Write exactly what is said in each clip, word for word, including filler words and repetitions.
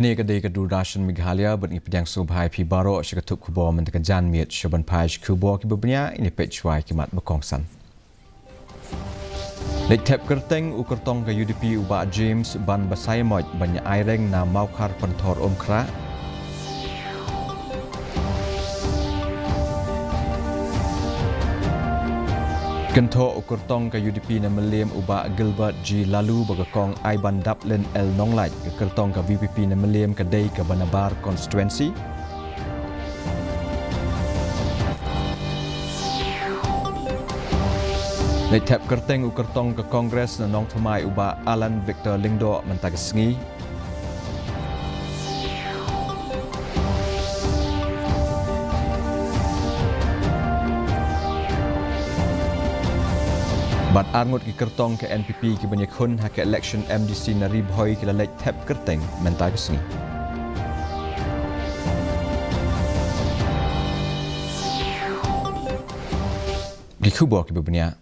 Kane ka dei ka Doordarshan Meghalaya, bad ngi pdiang sngewbha ïa phi baroh sha ka thup khubor mynta ka janmiet. Sha ban phai sha ki khubor kiba bniah, ngin ïa peit shuwa ïa ki mat ba kongsan. Leit thep kyrteng u kyrtong ka U D P u Bah James Banbasaiamoit ban ïa aireng na Mawkhar Pynthor Umkhrah. Kynthoh u kyrtong ka U D P na Mylliem u Bah Gilbert G Laloo bad ka kong Aibandaplin L Nonglait, ka kyrtong ka V P P na Mylliem ka dei kaba nabar constituency. Leit thep kyrteng u kyrtong ka Congress na Nongthymmai u Bah Alan Victor Lyngdoh mynta ka sngi. Bad arngut ki kyrtong ka N P P kiban ïakhun ha ka election M D C na Ri Bhoi ki la leit thep kyrteng mynta ka sngi. Ki khubor kiba bniah.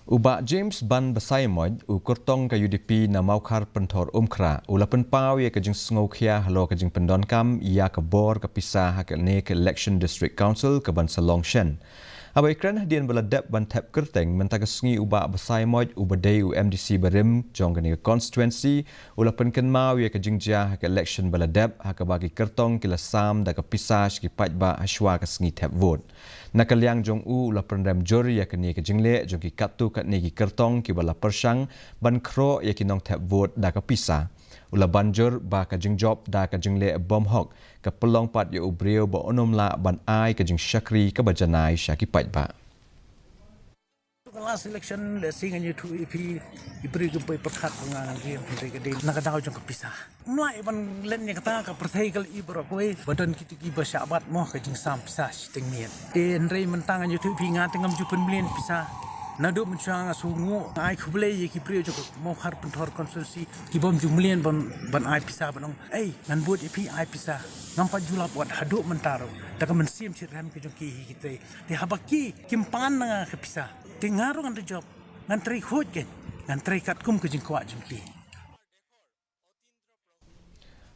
U Bah James Banbasaiamoit, u kyrtong ka U D P na Mawkhar Pynthor Umkhrah, u la pynpaw ïa ka jingsngewkhia halor ka jingpyndonkam ïa ka bor ka pisa ha kane ka election District Council kaban sa long shen. Haba ïakren hadien ba la dep ban thep kyrteng mynta ka sngi, u Bah Basaiamoit uba dei u M D C barim jong kane ka constituency, u la pynkynmaw ïa ka jingjia ha ka election ba la dep, ha kaba ki kyrtong ki la sam da ka pisa sha ki paidbah hashwa ka sngi thep vote. Na ka liang jong u, u la pynrem jur ïa kane ka jingleh jong ki katto katne ki kyrtong kiba la pyrshang ban khroh ïa ki nongthep vote da ka pisa. U la ban jur ba ka jingjop da ka jingleh bymhok ka pynlong pat ïa u briew ba un ym lah ban ai ka jingshakri kaba janai sha ki paidbah. Ka last election, lehse ngan ïathuh ïa phi, i briew kim poi pyrkhat ba nga ngan rem, hynrei ka dei na ka daw jong ka pisa. Ym lah ban len ïa kata, ka pyrthei ka la i baroh kawei, ba don kito kiba shah bat mo ka jingsam pisa shiteng miet. Te hynrei mynta ngan ïathuh ïa phi, nga te ngam ju pynmlien pisa. Naduh mynshuwa nga sngewnguh, nga ai khublei ïa ki briew jong ka Mawkhar Pynthor constituency, ki bym ju mlien ban, ban ai pisa ban ong, "Ei, ngan bud ïa phi, ai pisa." Ngam pat ju lap wat haduh mynta ruh. Da ka mynsiem shitrhem ka jong ki hi ki trei. Te haba ki kim pan na nga ka pisa, te nga ruh ngan da jop, ngan trei khuid kein, ngan trei katkum ka jingkwah jong ki.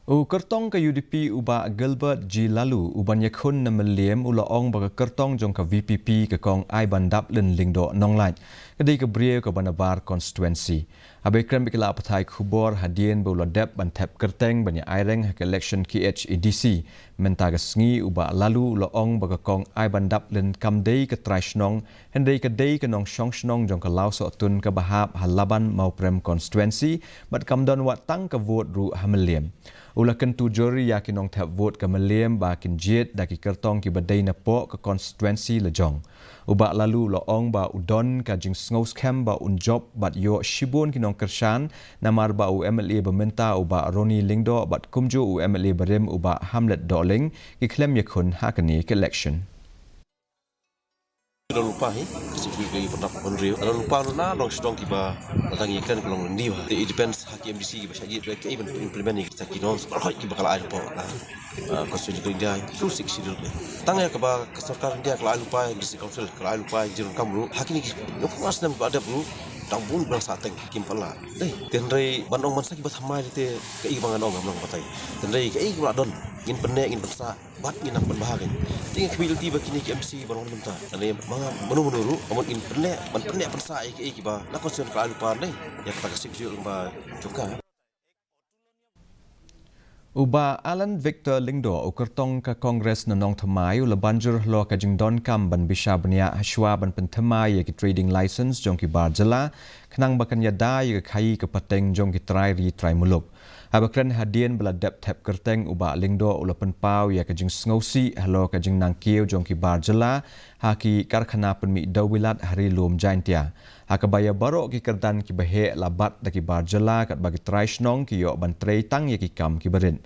U kyrtong ka U D P u Bah Gilbert G Laloo uban ïakhun na Mylliem u la ong ba ka kyrtong jong ka V P P ka kong Aibandaplin Lyngdoh Nonglait ka dei ka briew kaba nabar constituency. Haba ïakren bad ki lad pathai khubor hadien ba u la dep ban thep kyrteng ban ïa aireng ha ka election K H A D C mynta ka sngi, u Bah Laloo u la ong ba ka kong Aibandaplin kam dei ka trai shnong, hynrei ka dei ka nongshong shnong jong ka Lawsohtun kaba hap ha Laban Mawprem constituency, bad kam don wat tang ka vote ruh ha Mylliem. U la kyntu jur ïa ki nongthep vote ka Mylliem ba kin jied da ki kyrtong kiba dei napoh ka constituency la jong. U Bah Laloo u la ong ba u don ka jingsngewskhem ba un jop bad ïoh shibun ki nongkyrshan, namar ba u M L A ba mynta u Bah Ronnie Lyngdoh bad kumjuh u M L A barim u Bah Hamlet Dohling ki khlem ïakhun ha kane ka election. Ka long lypa hi, ka sik ka i pynrap pynriew. Ka long lypa ruh na long shnong kiba la dang ïa kren ka long lynti ba. Te it depends ha ki M D C kiba shah jied ba kaei ban implement ïa kita ki norms baroh kiba ka la ai lypa. Ah, Constitution ka India, tu Sixth Schedule. Tang ïa kaba ka sorkar India ka la ai lypa, District Council ka la ai lypa, jingdonkam ruh. Ha kine ki, nongkynmaw snem ba dep ruh, dang bun ba la sah teng, kim pat lah. Dei, te hynrei ban ong ban sa kiba thymmai te, kaei ba ngan ong, ngan ong batai. Te hynrei kaei ba la don, ngin pynneh, ngin pynsah, bad ngin nang pynbha kein. Te nga khmih lynti ba kine ki M C ba long mynta. Ane, mano mano ruh, amut ngin pynneh, ban pynneh pynsah ïa kaei kiba la Constitution ka la ai lypa, dei. Ïa kata ka Sixth Schedule ba jong ka. U Bah Alan Victor Lyngdoh, u kyrtong ka Congress na Nongthymmai, u la ban jur halor ka jingdonkam ban bishar bniah hashwa ban pynthymmai ïa ki trading license jong ki bar jylla, khnang ba kan ïada ïa ka khaïi ka pateng jong ki trai ri trai muluk. Haba kren hadien ba la dep thep kyrteng, u Bah Lyngdoh u la pynpaw ïa ka jingsngewsih halor ka jingnang kiew jong ki bar jylla ha ki karkhana pynmih dewbilat ha Ri Lum Jaintia. Ha kaba ïa baroh ki kyrdan kiba heh la bat da ki bar jylla, katba ki trai shnong ki ïoh ban trei tang ïa ki kam kiba rit.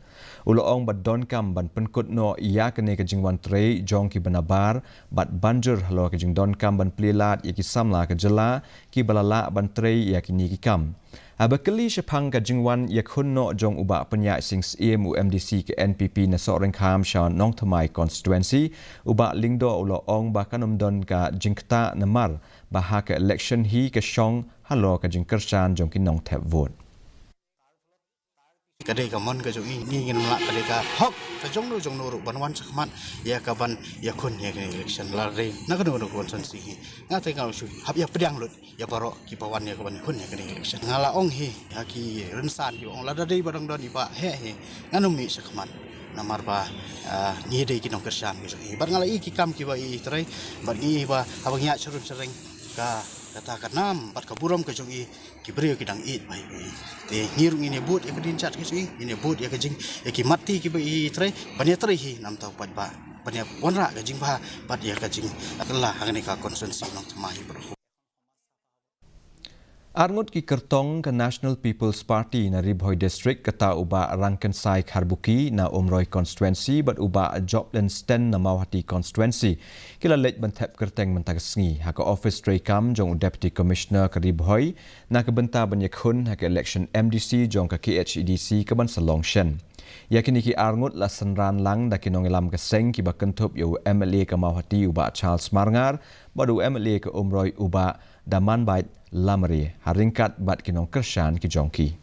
U la ong ba donkam ban pynkut noh ïa kane ka jingwan trei jong kiba nabar, bad ban jur halor ka jingdonkam ban plie lad ïa ki samla ka jylla kiba la lah ban trei ïa kine ki kam. Haba kylli shaphang ka jingwan ïakhun noh jong u Bah Pynïaid Sing Syiem, u M D C ka N P P na Sohryngkham sha Nongthymmai constituency, u Bah Lyngdoh u la ong ba kan ym don ka jingktah namar ba ha ka election hi ka shong halor ka jingkyrshan jong ki nongthep vote. Ka dei ka mon ka jong i, ngi ngin ym lah, ka dei ka hok ka jong no jong no ruh ban wan shakhmat ïa ka ban ïakhun ïa kane election, la dei na kano kano ka constituency hi. Nga te nga shu hap ïa pdiang lut ïa baroh kiba wan ïa ka ban ïakhun ïa kane election. Nga la ong hi ha ki rynsan, ki ong lada dei ba dang don i Bah heh hi, ngan ym mih shakhmat. Namar ba, ah, ngi dei ki nongkyrshan ki jong i. Bad nga la i ki kam kiba i trei, bad ngi ba haba ngi ïaid sharum shareng, ka, kata ka nam bad ka burom ka jong i, ki briew ki dang ïeit bha ïa i. Te ngi ruh ngin ïa bud ïa ka jingjat ka jong i, ngin ïa bud ïa ka jing, ïa ki mat ti kiba i trei, ban ïa trei hi namar ba, ban ïa wanrah ka jingbha bad ïa ka jingkylla ha kane ka constituency Nongthymmai hi baroh. Arngut ki kyrtong ka National People's Party na Ri Bhoi District, kata u Bah Rangkynsai Kharbuki na Umroi Constituency bad u Bah Joplin Sten na Mawhati Constituency, ki la leit ban thep kyrteng mynta ka sngi ha ka office treikam jong u Deputy Commissioner ka Ri Bhoi na ka bynta ban ïakhun ha ka election M D C jong ka K H A D C kaban sa long shen. Ïa kine ki arngut la synran lang da ki nongïalam ka seng kiba kynthup ïa u M L A ka Mawhati u Bah Charles Marngar bad u M L A ka Umroi u Bah Damanbait Lamare, ha ryngkat bad ki nongkyrshan ki jong ki.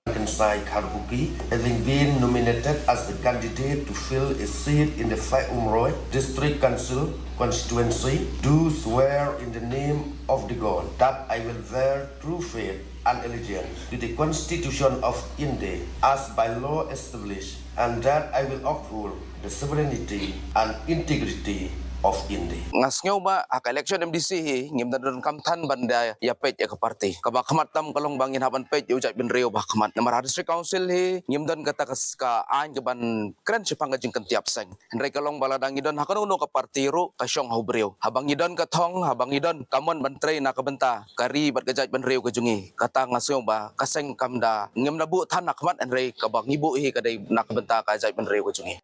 Rangkynsai Kharbuki, having been nominated as the candidate to fill a seat in the Five Umroi District Council constituency, do swear in the name of the God that I will bear true faith and allegiance to the Constitution of India as by law established, and that I will uphold the sovereignty and integrity of India. Nga sngew ba ha ka election M D C hi ngim da donkam than ban da ïa peit ïa ka party. Kaba khmat tam ka long ba ngin hap ban peit ïa u jaitbynriew ba khmat. Namar ha District Council hi ngim don kata ka s-, ka aiñ kaban kren shaphang ka jingkynthiap seng. Hynrei ka long ba lada ngi don ha kano kano ka party ruh ka shong ha u briew. Haba ngi don ka thong, haba ngi don ka mon ban trei na ka bynta ka ri bad ka jaitbynriew ka jong ngi, kata nga sngew ba ka seng kam da, ngim da buh than na khmat, hynrei kaba ngi buh hi ka dei na ka bynta ka jaitbynriew ka jong ngi.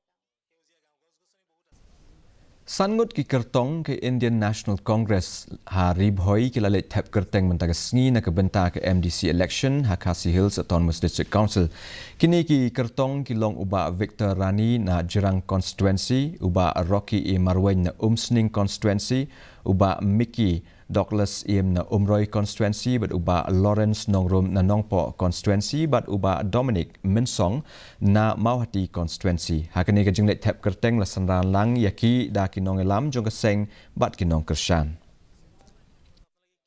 San ngut ki kyrtong ka Indian National Congress ha Ri Bhoi ki la leit thep kyrteng mynta ka sngi na ka bynta ka M D C election ha Khasi Hills Autonomous District Council. Kine ki kyrtong ki long u Bah Victor Rani na Jirang Constituency, u Bah Rocky A Marwein na Umsning Constituency, u Bah Mickey Douglas Im na Umroi Constituency bad u Bah Lawrence Nongrum na Nongpoh Constituency bad u Bah Dominic Mynsong na Mawhati Constituency. Ha kane ka jingleit thep kyrteng la synran lang ïa ki da ki nongïalam jong ka seng bad ki nongkyrshan.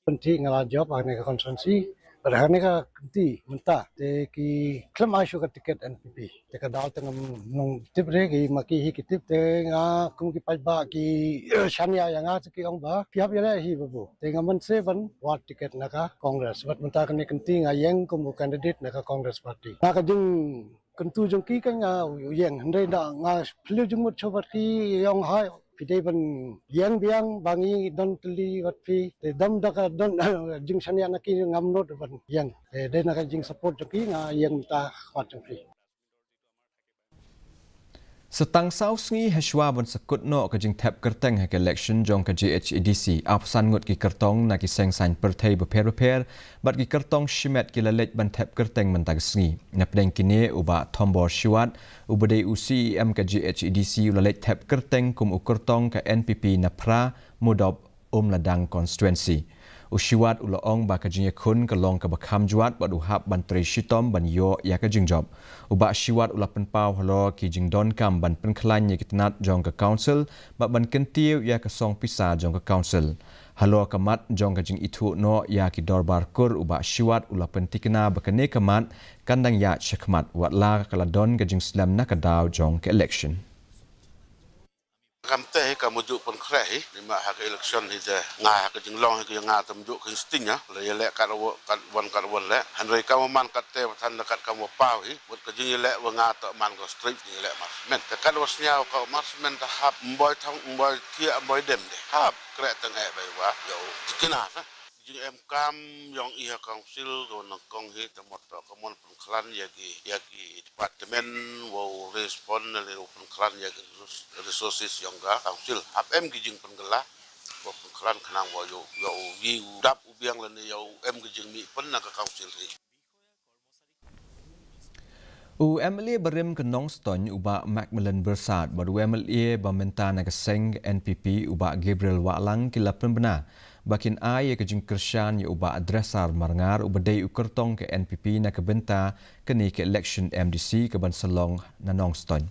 Pynthik nga la jop ha kane ka constituency, bad ha kane ka kynti mynta te ki khlem ai shuh ka tiket N P P. Te ka daw te ngam nang tip re, ki ma ki hi ki tip, te nga kum ki paidbah ki shaniah ïa nga te ki ong ba phi hap ïaleh hi babu. Te nga mynse ban wad tiket na ka Congress. Bad mynta kane kynti nga ïeng kum u candidate na ka Congress party. Na ka jingkyntu jong ki ka nga u ïeng, hynrei da nga phylliew jingmut shuh bad ki, ong hai phi dei ban ïeng biang ba ngi don tylli bad phi. Te dam da ka don jingshaniah na ki ngam nud ban ïeng. Te dei na ka jingsupport jong ki nga ïeng mynta khmat jong phi. Sa tang saw sngi ha shuwa ban sa kut noh ka jingthep kyrteng ha ka election jong ka G H A D C, arphew san ngut ki kyrtong na ki seng saiñ pyrthei bapher bapher bad ki kyrtong shimet ki la leit ban thep kyrteng mynta ka sngi. Na pdeng kine u Bah Thombor Shiwat, uba dei u C E M ka G H A D C, u la leit thep kyrteng kum u kyrtong ka N P P na Phra, Mudop, Umladang Constituency. U Shiwat u la ong ba ka jingïakhun ka long kaba kham jwat bad u hap ban trei shitom ban ïoh ïa ka jingjop. U Bah Shiwat u la pynpaw halor ki jingdonkam ban pynkhlaiñ ïa ki tnat jong ka Council bad ban kyntiew ïa ka song pisa jong ka Council. Halor ka mat jong ka jingithuh noh ïa ki dorbar kur, u Bah Shiwat u la pyntikna ba kane ka mat kan dang ïaid shakhmat wat la ka la don ka jingslem na ka daw jong ka election. Kam teh hi ka mujur pynkhreh hi, namar ha ka election hi te nga ha ka jinglong hi ka nga te mujur ka instinct ha, la ïaleh kat wa, kat wan kat wan leh. Hynrei ka man kat te wa than kat ka wa paw hi, wat ka jingïaleh wa nga te man ka straight jingïaleh marksman. Te kat wa sñiaw ka marksman te hap mboi thong, mboi thiah, mboi dem de. Hap kreh tang eh bai wa, yow, tikna sa. Jingem kam yong i ha council ka wa nang kong hi te mot to ka mon pynkhlan ïa ki, ïa ki department wow respond ne wow pynkhlan ïa ki resources yong ka council. Hap em ki jingpynkylla wow pynkhlan khnang wow yow, yow yi u dap u biang lane yow em ki jingmih pyn na ka council hi. U M L A barim ka Nongstoiñ u Bah Macmillan Byrsat bad u M L A ba mynta na ka seng N P P u Bah Gabriel Wahlang ki la pynbna ba kin ai ïa ka jingkyrshan ïa u Bah Dresser Marngar uba dei u kyrtong ka N P P na ka bynta kane ka election M D C ka ban sa long na Nongstoiñ.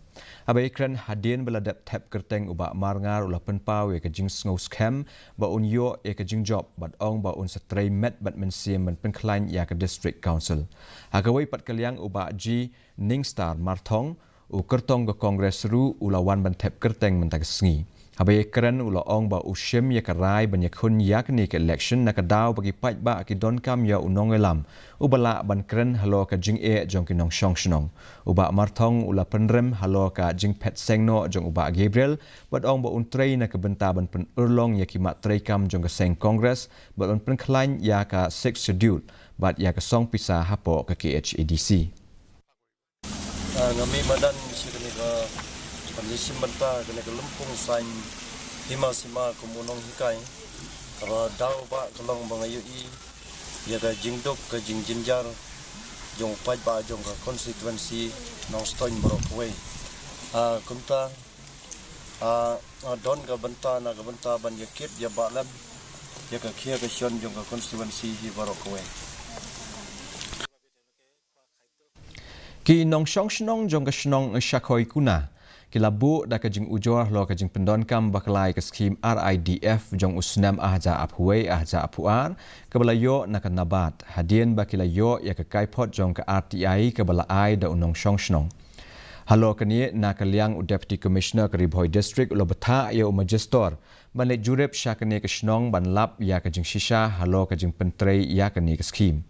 Haba ïakren hadien ba la dep thep kyrteng, u Bah Marngar u la pynpaw ïa ka jingsngew skhem ba un ïoh ïa ka jingjop bad ong ba un sa trei met bad mynsiem ban pynkhlaiñ ïa ka District Council. Ha kawei pat ka liang, u Bah G Ningstar Marthong, u kyrtong ka Congress ruh u la wan ban thep kyrteng mynta ka sngi. Haba ïakren u la ong ba u shim ïa ka rai ban ïakhun ïa kane ka election na ka daw ba ki paidbah ki donkam ïa u nongïalam uba lah ban kren halor ka jingeh jong ki nongshong shnong. U Bah Marthong u la pynrem halor ka jingphet seng noh jong u Bah Gabriel bad ong ba un trei na ka bynta ban pynurlong ïa ki mat treikam jong ka seng Congress bad ban pynkhlaiñ ïa ka Sixth Schedule bad ïa ka song pisa hapoh ka K H A D C. Ah, nga mih madan sha kane ka, kane ka shim bynta kane ka lympung saiñ hima sima kum u nonghikai. Kaba daw ba ka long ba nga ïohi ïa ka jingduk ka jingjynjar jong u paidbah jong ka constituency Nongstoiñ baroh kawei. Ah, kumta, ah, ah, don ka bynta na ka bynta ban ïa kit ïa ba lem ïa ka khia ka shon jong ka constituency hi baroh kawei. Ki nongshong shnong jong ka shnong Shakhoi Kuna ki la buh da ka jingujor halor ka jingpyndonkam bakla ïa ka skhim R I D F jong u snem ar hajar arphew wei ar hajar arphew ar kaba la ïoh na ka NABARD, hadien ba ki la ïoh ïa ka kaiphod jong ka R T I kaba la ai da u nongshong shnong. Halor kane, na ka liang u Deputy Commissioner ka Ri Bhoi District u la bthah ïa u Magistrate ban leit jurip sha kane ka shnong ban lap ïa ka jingshisha halor ka jingpyntrei ïa kane ka skhim.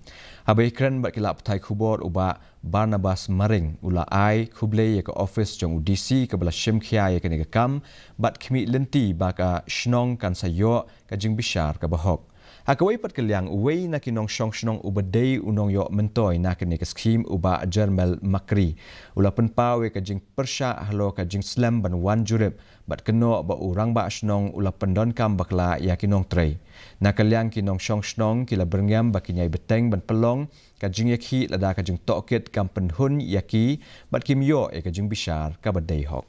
Haba ïakren bad ki lad pathai khubor, u Bah Barnabas Maring u la ai khublei ïa ka ophis jong u D C kaba la shim khia ïa kane ka kam bad khmih lynti ba ka shnong kan sa ïoh ka jingbishar kaba hok. Ha kawei pat ka liang, uwei na ki nongshong shnong uba dei u nongïoh myntoi na kane ka skhim, u Bah Jermel Makri, u la pynpaw ïa ka jingpyrshah halor ka jingslem ban wan jurip bad kynnoh ba u rangbah shnong u la pyndonkam bakla ïa ki nongtrei. Na ka liang ki nongshong shnong ki la byrngem ba kin ïai bteng ban pynlong ka jingïakhih lada ka jingtohkit kam pynhun ïa ki bad kim ïoh ïa ka jingbishar kaba dei hok.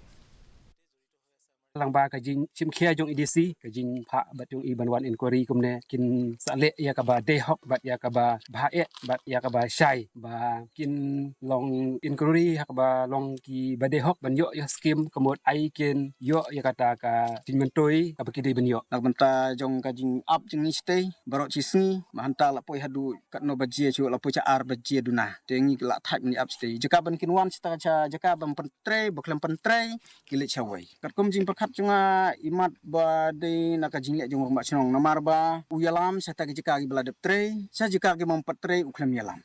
Lang ba ka jingshim khia jong i D C, ka jingphah bad jong i ban wan inquiry kumne kin sa leh ïa kaba dei hok bad ïa kaba bha eh bad ïa kaba shai ba kin long inquiry ha kaba long kiba dei hok ban ïoh ïa skim ka mut ai kin ïoh ïa kata ka jingmyntoi kaba ki dei ban ïoh. Na ka bynta jong ka jingap jingïasyrdoh baroh shi sngi, mynta la poi haduh katno baje, shu la poi sha ar baje duna. Te ngi la thait ban ïap shatei. Jaka ban kin wan shatei, jaka ban pyntrei, ba khlem pyntrei, ki leit shawei. Katkum jingpyrkhat jong nga, imat ba dei na ka jingleh jong u rangbah shnong, namar ba u ïalam sha kata ka jaka kiba la dep trei, sha jaka kiba ym pat trei u khlem ïalam.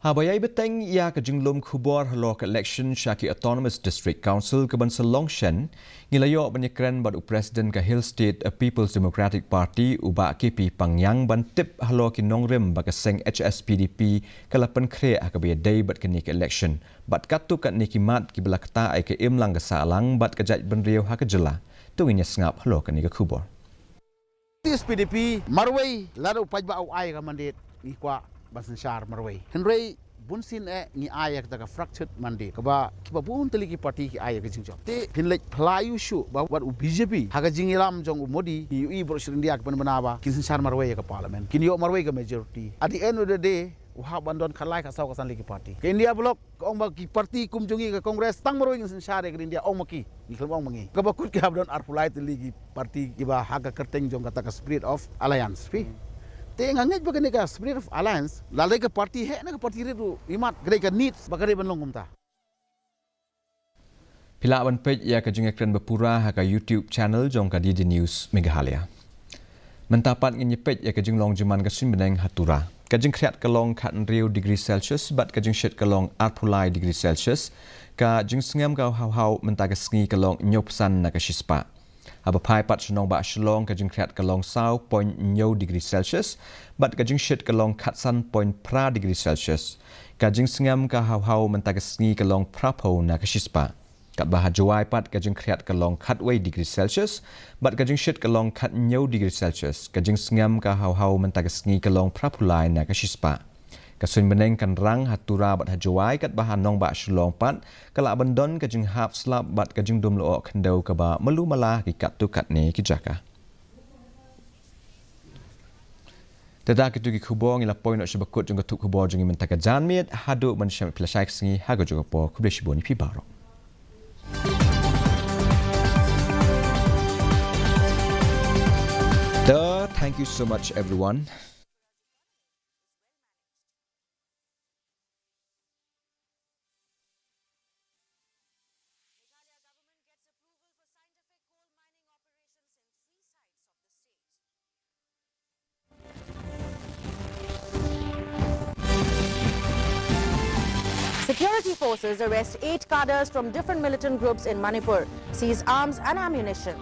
Haba ïai bteng ïa ka jinglum khubor halor ka election sha ki Autonomous District Council kaban sa long shen, ngi la ïoh ban ïakren bad u President ka Hill State People's Democratic Party, u Bah K P Pangñiang, ban tip halor ki nongrim ba ka seng H S P D P ka la pynkhreh ha kaba ïadei bad kane ka election bad katto katne ki mat kiba la ktah ïa ka imlang ka sahlang bad ka jaitbynriew ha ka jylla. To ngin ïa sngap halor kane ka khubor. H S P D P marwei, lada u paidbah u ai ka mandate, ngi kwah ban synshar marwei. Hynrei bunsien eh ngi ai ïa kata ka fractured mandate kaba kiba bun tylli ki party ki ai ïa ka jingjop. Te phin leit phylla ïa u shuh ba wat u B J P ha ka jingïalam jong u Modi, ngi ïohi baroh shi India ki pynbna ba kin synshar marwei ïa ka parliament, kin ïoh marwei ka majority. At the end of the day, u hap ban don khatlai khatsaw khatsan tylli ki party. Ka India Bloc ka ong ba ki party kum jong ngi ka Congress tang marwei ngin synshar ïa ka India, ong ma ki, ngi khlem ong ma ngi. Kaba kut ki hap don arphew lai tylli ki party kiba ha ka kyrteng jong kata ka Spirit of Alliance. Phi. Te nga ngeit ba kane ka Spirit of Alliance, lada ka party heh ne ka party rit ruh, imat ka dei ka needs ba ka dei ban long kumta. Phi lah ban peit ïa ka jingïakren ba pura ha ka YouTube channel jong ka D D News Meghalaya. Mynta pat ngin ïa peit ïa ka jinglong jingman ka suiñ bneng ha Tura. Ka jingkhriat ka long khathynriew degree Celsius bad ka jingshit ka long arphew lai degree Celsius. Ka jingsngem ka hawhaw mynta ka sngi ka long hynñiewphew san na ka shispah. Haba phai pat sha nongbah Shillong, ka jingkhriat ka long saw point hynñiew degree Celsius bad ka jingshit ka long khatsan point phra degree Celsius. Ka jingsngem ka hawhaw mynta ka sngi ka long phraphew na ka shispah. Katba ha Jowai pat ka jingkhriat ka long khatwei degree Celsius bad ka jingshit ka long khathynñiew degree Celsius. Ka jingsngem ka hawhaw mynta ka sngi ka long phraphew lai na ka shispah. Ka suiñ bneng kan rang ha Tura bad ha Jowai, katba ha nongbah Shillong pat ka lah ban don ka jinghap slap bad ka jingdum lyoh khyndew kaba malu mala ha ki katto katne ki jaka. Te da kito ki khubor ngi la poi noh sha ba kut jong ka thup khubor jong ngi mynta ka janmiet, haduh ban shem phi la shai ka sngi ha ka juh ka por, khublei shibun ïa phi baroh. Duh, thank you so much, everyone. Security forces arrest eight cadres from different militant groups in Manipur, seize arms and ammunition.